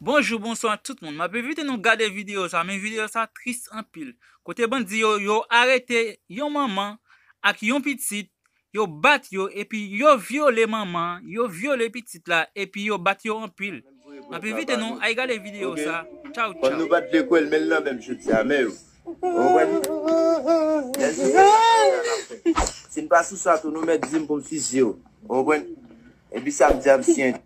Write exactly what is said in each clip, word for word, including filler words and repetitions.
Bonjou, bonswa tout moun. M ap envite nou gade videyo sa, men videyo sa tris anpil. Kote bandi yo, yo arete yon manman ak yon pitit, yo bat yo, epi yo vyole manman, yo vyole pitit la, epi yo bat yo anpil. M ap envite nou al gade videyo sa. Tchaw, tchaw. Kòm nou pa t vle kwè l, men l nan menm jodi a, men yo. Ou konprann? Lè se sa n ap fè. Si n pa sou sa tou, nou mèt di m pou m fizye w. Ou konprann? Epi sa m di a, m siyen.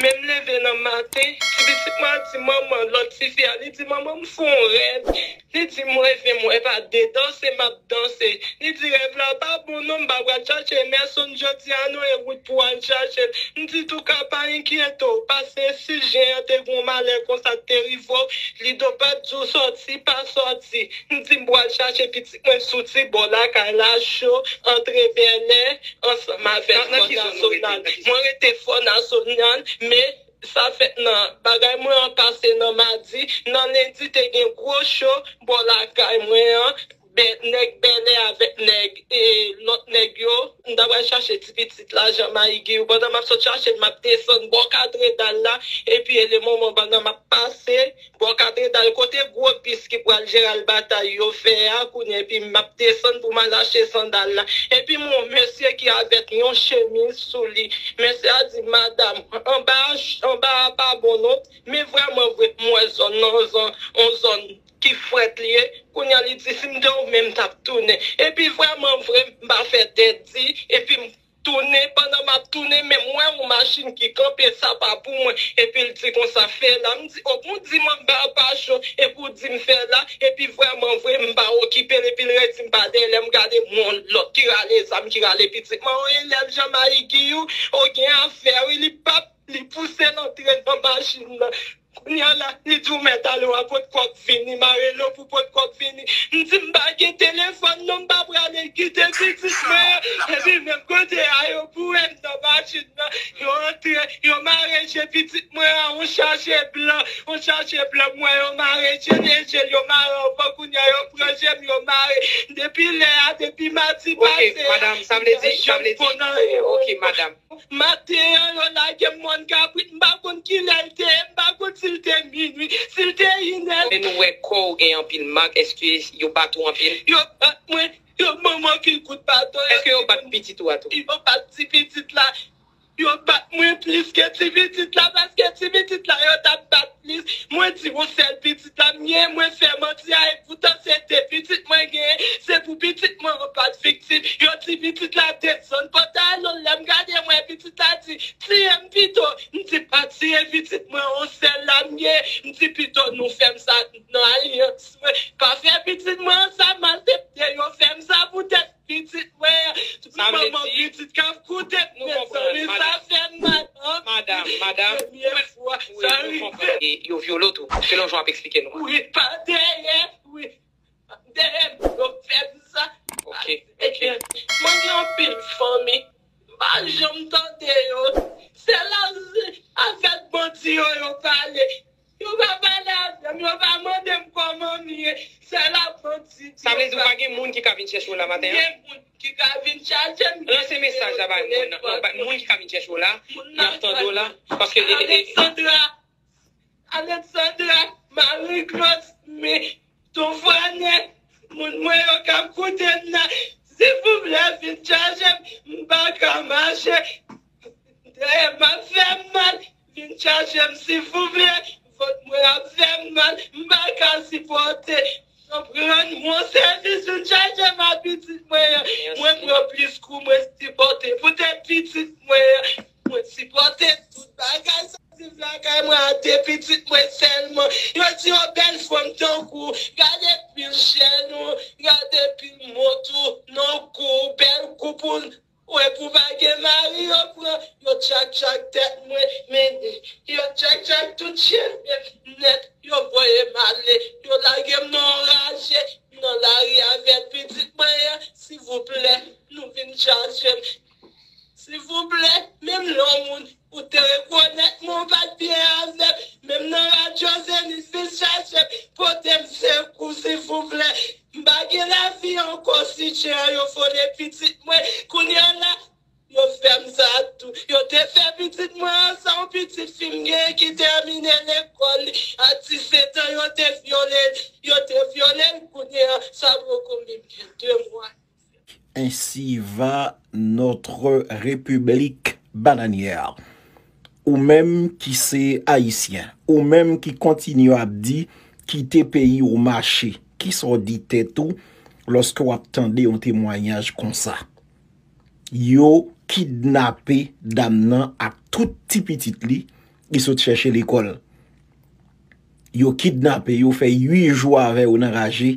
Men m leve nan maten, ti pitit mwen ap di, "Manman," lòt tifi a, li di, "Manman, m fè yon rèv." Li di, "M reve, m wè pa de danse, m ap danse." Li di, "Rèv la pa bon non, m pa pral chache Emerson jodi a non, e wout pou w al chache l." M di, "Touka, pa enkyete w, pase sis jen an te gen yon malè konsa k te rive w, Lido pa t di w sòti, pa sòti." M di, "M pral chache pitit mwen sou ti bò lakay la, cho, antre Bèlè, ansanm avèk Fò Nasyonal." Mwen rete Fò Nasyonal, men sa fèt nan bagay mwen an pase nan madi, nan lendi te gen gwo cho bò lakay mwen an, bè-, nèg Bèlè avèk nèg, e, lòt nèg yo, m ta pral chache ti pitit la, Jan Mayigi, pandan m ap sot chache l, m ap desann bò Katredal la, epi e le moman pandan m ap pase bò Katredal, kote gwo bis ki pral Jeral Batay yo fè a, kounye a, epi m ap desann pou m al achte sandal la. Epi m wè yon mesye ki avèk yon chemiz sou li. Mesye a di, "Madam, anba a, anba a pa bon non, men vrèman vre, m wè zòn nan, yon zòn, yon zòn ki frèt li ye." Kounye a, li di, "Si m te ou menm, m t ap tounen." Epi vrèman vre, m pa fè tèt di, epi m tounen, pandan m ap tounen, men m wè yon machin ki kanpe, sa pa pou mwen. Epi l di konsa, "Fè la." M di, "O, pou w di m anba a pa cho, epi w di m fè la," epi vrèman vre, m pa okipe l, epi l redi m pa dèyè. Lè m gade, m wè yon lòt ki rale zam, ki rale pitit mwen, "O, elèv Jan Mayigi ou, o, gen afè wi," li p ap, li pouse l antre nan machin nan. Kounye a la, li di, "Ou mèt ale, w a pot kòk vini, m a rele w pou pot kòk vini." M di, "M pa gen telefòn non, m pa prale kite pitit mwen an." Epi menm kote a yo boure m nan machin nan, yo antre, yo mare je pitit mwen an, yon chaje blan, yon chaje blan, m wè yo mare je l, e je l yo mare ankò, kounye a yo pran je m, yo mare. Depi lè a, depi madi pase a, m pa janm konn anyen. Ok, madam, sa vle di, sa vle di, ok, madam. Maten an, yo lage m mòn kabrit, m pa konn kilè l te ye, m pa konn si l te minui, si l te inè. Men nou wè kò w gen anpil mak, èske yo bat ou anpil? Yo bat mwen, yo ban m anpil kout baton. Èske yo bat pitit ou a tou? Yo bat ti pitit la. Yo bat mwen plis ke ti pitit la, paske ti pitit la, yo t ap bat plis. Mwen di, yon sèl pitit la m gen, mwen fè manti a, e poutan se de pitit mwen genyen, se pou pitit mwen an pa t viktim. Yo di pitit la desann pantalon l, lè m gade, mwen pitit la di, "Tiye m pito." M di, "Pa tiye pitit mwen, yon sèl la m gen." M di, "Pito nou fè m sa nan alyans mwen. Pa fè pitit mwen an sa, maltrete yo fè m sa poutèt pitit mwen an." Tout manman pitit k ap koute m, mezanmi, sa fè m mal. Madam, madam. Premye fwa sa rive. E yo vyole w tou, selon jan w ap eksplike nou an. Wi, pa dèyè, wi. Dèyè m, yo fè m sa. Ok, ok. Mwen gen anpil fanmi, m pa janm tande yo. Se la, avèk bandi yo, yo pale. Yo pa pale avè m, yo pa mande m kòman m ye. Sèl apranti. Sa vle di ou pa gen moun ki ka vin chèche w la maten an? Gen moun ki ka vin chache m. Lanse mesaj la bay moun nan. Non, bay moun ki ka vin chèche w la, y ap tande w la. Paske, e, e, e, Alexandra, Alexandra, Marie Claude, men, Tonfrane, moun mwen yo k ap koute m nan, silvouplè, vin chache m, m pa ka mache. Dèyè m ap fè m mal, vin chache m, silvouplè. Vant mwen ap fè m mal, m pa ka sipòte. Rann mwen sèvis, vin chache m ak pitit mwen an. Mwen pran plis kou, mwen sipòte. Poutèt pitit mwen an, mwen sipòte tout bagay sa. Viv lakay mwen a de pitit mwen sèlman. Yo di yon bèl fanm tankou. Gade pil jèn ou, gade pil mont ou, nan kou, bèl koup ou. Wè pou pa gen mari yo pran, yo tchak tchak tèt mwen, men yo tchak tchak tout je m nèt, yo voye m ale, yo lage m nan yon raje, nan lari avèk pitit mwen an, silvouplè, nou vin chache m. Silvouplè, menm lè yon moun ou te rekonèt mwen, ou pa t byen avè m, menm nan radyo Zenith, vin chache m, pote m sekou, silvouplè. M pa gen lavi ankò, si chen an yo vole pitit mwen. Kounye a la, yo fè m sa tou. Yo te fè pitit mwen an, sa yon pitit fi m genyen ki tèmine lekòl li a disèt an, yo te vyole l, yo te vyole l, kounye a, sa poko menm gen de mwa. Ainsi va notre République bananière. Ou menm ki se Ayisyen, ou menm ki kontinye ap di kite peyi w mache, kisa w di tèt ou lòske w ap tande yon temwayaj konsa? Yo kidnape dam nan ak tout ti pitit li, li sot chèche lekòl. Yo kidnape, yo fè uit jou avè yo nan raje.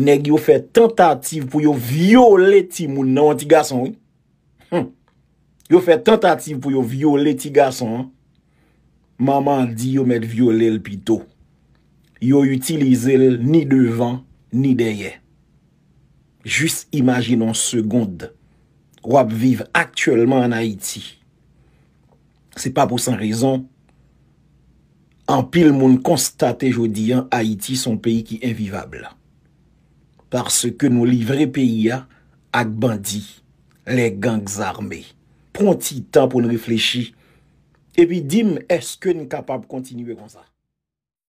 Nèg yo fè tantativ pou yo vyole timoun nan, yon ti gason, wi. Hmm. Yo fè tantativ pou yo vyole ti gason an. Manman an di yo mèt vyole l pito. Yo itilize l ni devan, ni dèyè. Jis imajine yon segond. W ap viv aktyèlman ann Ayiti. Se pa pou san rezon, anpil moun konstate jodi an Ayiti se yon peyi ki envivab. Paske nou livre peyi a ak bandi, les gangs armés. Pran ti tan pou n reflechi. Epi di m, èske n kapab kontinye konsa?